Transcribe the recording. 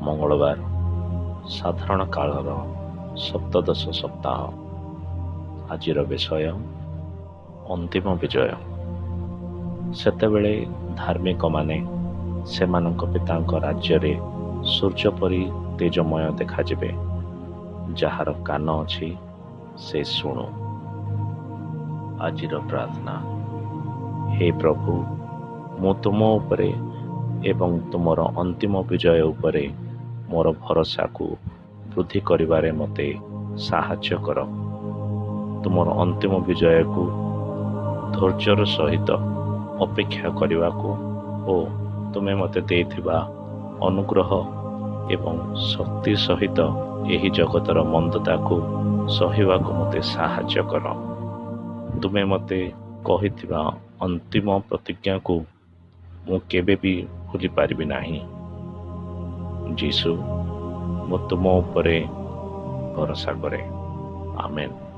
ମଙ୍ଗଳବାର, ସାଧାରଣ କାଳର ସପ୍ତଦଶ ସପ୍ତାହ। ଆଜିର ବିଷୟ ଅନ୍ତିମ ବିଜୟ। ସେତେବେଳେ ଧାର୍ମିକମାନେ ସେମାନଙ୍କ ପିତାଙ୍କ ରାଜ୍ୟରେ ସୂର୍ଯ୍ୟ ପରି ତେଜମୟ ଦେଖାଯିବେ। ଯାହାର କାନ ଅଛି, ସେ ଶୁଣୁ। ଆଜିର ପ୍ରାର୍ଥନା: ହେ ପ୍ରଭୁ, ମୁଁ ତୁମ ଉପରେ ଏବଂ ତୁମର ଅନ୍ତିମ ବିଜୟ ଉପରେ ମୋର ଭରସାକୁ ବୃଦ୍ଧି କରିବାରେ ମୋତେ ସାହାଯ୍ୟ କର। ତୁମର ଅନ୍ତିମ ବିଜୟକୁ ଧୈର୍ଯ୍ୟର ସହିତ ଅପେକ୍ଷା କରିବାକୁ ଓ ତୁମେ ମୋତେ ଦେଇଥିବା ଅନୁଗ୍ରହ ଏବଂ ଶକ୍ତି ସହିତ ଏହି ଜଗତର ମନ୍ଦତାକୁ ସହିବାକୁ ମୋତେ ସାହାଯ୍ୟ କର। ତୁମେ ମୋତେ କହିଥିବା ଅନ୍ତିମ ପ୍ରତିଜ୍ଞାକୁ ମୁଁ କେବେ ବି ଭୁଲି ପାରିବି ନାହିଁ। ଯୀଶୁ, ମୁଁ ତୁମ ଉପରେ ଭରସା କରେ। ଆମେନ୍।